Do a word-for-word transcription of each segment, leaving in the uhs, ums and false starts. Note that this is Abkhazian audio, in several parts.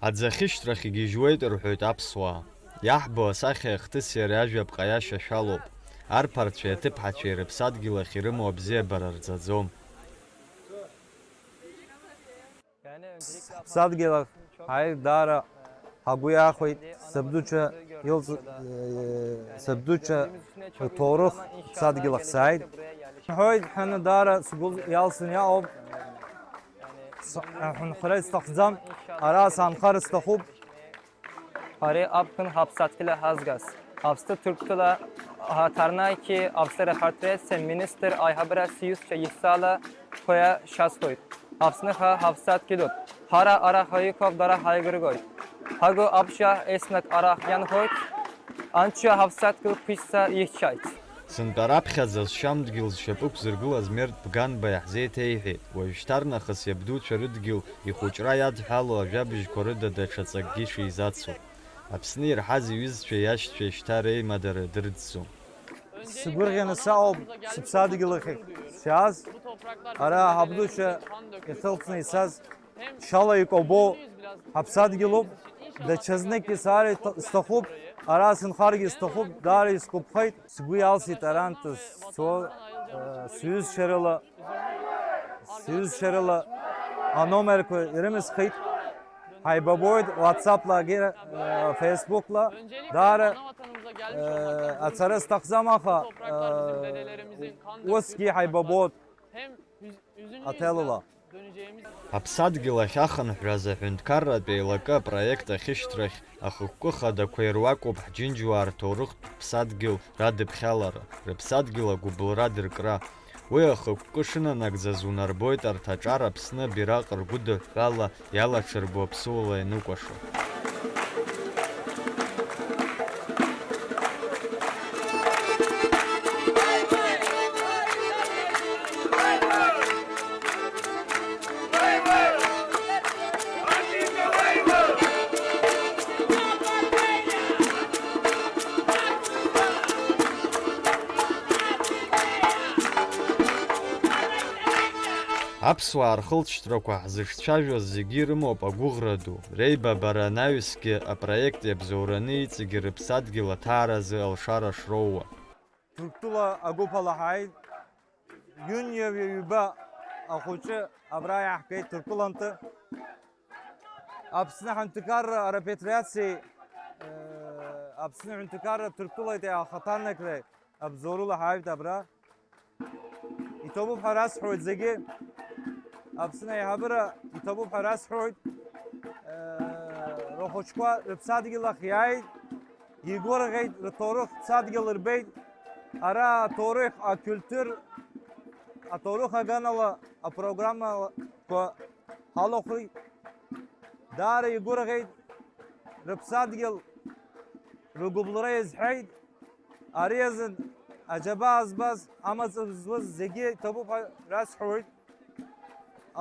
Аӡы ахьышьҭрахь игьежьуеит рҳәоит аԥсуаа. Иаҳбо асахьеи ахҭыси ари ажәаԥҟа иашьашәалоуп. Арԥарцәеи аҭыԥҳацәеи рыԥсадгьыл ахь ирымоу абзиабара рӡаӡом. Ҳаԥсадгьыл ахь ҳааир даара ҳагәы иахәеит, сабдуцәа илҵ-, сабдуцәа рҭоурых ҳаԥсадгьыл ахь сааит. Ҳҳәоит ҳәаны даара сгәы иалсны иаауп. С-, аҳәынхара исҭахӡам, ара саанхар сҭахуп. Ари аԥхын ҳаԥсадгьыл ҳазгаз, Аԥсны Ҭырқәтәыла ҳаҭарнахьи Аԥсны рхарҭреи министр аиҳабыра сиусцәа ихсала ҳәа шьасҳәоит. Аԥсны ҳа ҳаԥсадгьылуп. Ҳара ара ҳаиқәлап, дара ҳаигыргоит. Ҳагу аԥшьа еснагь ара ҳианхоит. Анцәа ҳаԥсадгьыл ԥсышьа иҳчаит. Сынтәа раԥхьаӡа зшьам дгьыл зшьапы ықәзыргылаз Мерт Бганба иаҳзеиҭеиҳәеит, уажәшьҭарнахыс иабдуцәа рыдгьыл ихәыҷра иадҳәалоу ажәабжьқәа рыда даҽа ҵакгьы шизацу. Аԥсны ирҳаз иҩызцәеи иашьцәеи шьҭа реимадара дырӡӡом. Сгәырӷьаны саауп сыԥсадгьыл ахь сшааз, ара ҳабдуцәа ихылҵны ицаз. Шьала икәабо ҳаԥсадгьылуп, даҽазныкгьы саара иҭа-, сҭахуп, ара сынхаргьы сҭахуп, даара исгәаԥхеит. Сгәы иалсит арантә сцо, э, сҩызцәа рыла, сҩызцәа рыла аномерқәа ирымысхит. Ҳаибабоит WhatsApp-лагьы, э, Facebook-ла, даара, э, ацара сҭахӡам, аха, э, усгьы ҳаибабоит. Аҭелула. Аԥсадгьыл ахь ахынҳәраз аҳәынҭқарратә еилакы апроект ахьышьҭрахь ахықәкы хадақәа ируакуп ҳџьынџьуаа рҭоурыхтә ԥсадгьыл радыԥхьалара, рыԥсадгьыл агәыбылра дыркра. Уи ахықәкы шынанагӡаз унарбоит арҭ аҿар Аԥсны абираҟ ргәыдыҳәҳәала иалаҽырбо аԥсуала ианыкәашо. Аԥсуаа рхылҵшьҭрақәа ҳзыҿцәажәоз зегьы ирымоуп агәыӷра ду, реибабара анаҩсгьы апроект иабзоураны иҵегьы рыԥсадгьыл аҭааразы алшара шроуа. Ҭырқәтәыла агәыԥ ала ҳааит. Иуниа ҩба ахәыҷы абра иаҳгеит Ҭырқәтәылантәи. Аԥсны аҳәынҭқарра арепатриациеи, э, Аԥсны аҳәынҭқарра Ҭырқәтәылатәи ахаҭарнакреи абзоурала ҳааит абра. Иҭабуп ҳәа расҳәоит зегьы. Аԥсны аиҳабыра иҭабуп ҳәа расҳәоит. Э, рхәыҷқәа рыԥсадгьыл ахь иааит, игәырӷьеит, рҭоурых ԥсадгьыл рбеит. Ара аҭоурых, акультур, аҭоурых аганала апрограммақәа ҳалахәит. Даара игәырӷьеит, рыԥсадгьыл, рыгәыбылра иазҳәеит. Ари азын аџьабаа збаз, амаҵ зуаз зегьы иҭабуп ҳәа расҳәоит.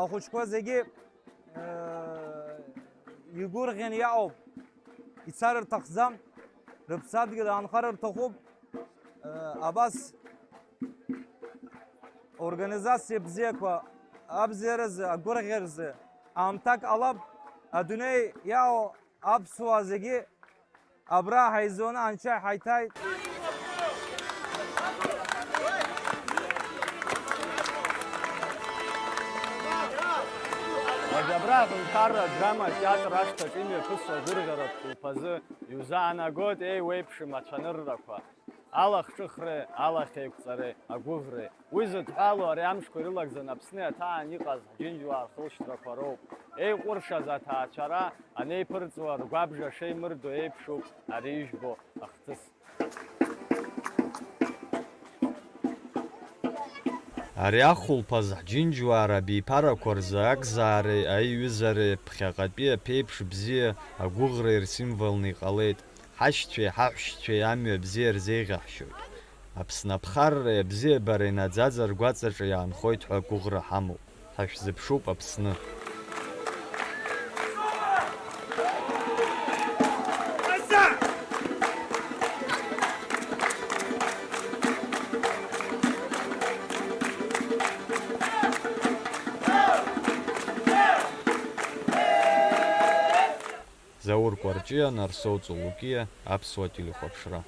Ахәыҷқәа зегьы, э, игәырӷьаны иаауп, ицар рҭахӡам, рыԥсадгьыл аанхар рҭахуп. Э, абас организациа бзиақәа абзиаразы, агәырӷьаразы аамҭак ҟалап, адунеи иаау аԥсуаа зегьы абра ҳаизоны анцәа ҳаиҭааит. Уажә абра аҳәынҭқарра адрама атеатр ашҭаҿы имҩаԥысуа агәырӷьаратә хәылԥазы иузаанагоит еиуеиԥшым ацәаныррақәа. Алахҿыхреи, алахьеиқәҵареи, агәыӷреи. Уи зыдҳәалоу ари амшқәа ирылагӡаны Аԥсны аҭаан иҟаз ҳџьынџьуаа рхылшьҭрақәа роуп. Еиҟәыршаз аҭаацәара анеиԥырҵуа, ргәабжа шеимырдо еиԥшуп ари ижәбо ахҭыс. Ари ахәылԥаз ҳџьынџьуаа рабиԥарақәа рзы акзаареи аиҩызареи ԥхьаҟатәи аԥеиԥш бзиа агәыӷреи рсимволны иҟалеит. Ҳашьцәеи ҳаҳәшьцәеи амҩа бзиа рзеиӷьаҳшьоит. Аԥсны аԥхарреи абзиабареи наӡаӡа ргәаҵаҿы иаанхоит ҳәа агәыӷра ҳамоуп. Ҳашәзыԥшуп Аԥсны. Заур Кәарҷиа, Нарсоу Ҵулукиа, Аԥсуа телехәаԥшра.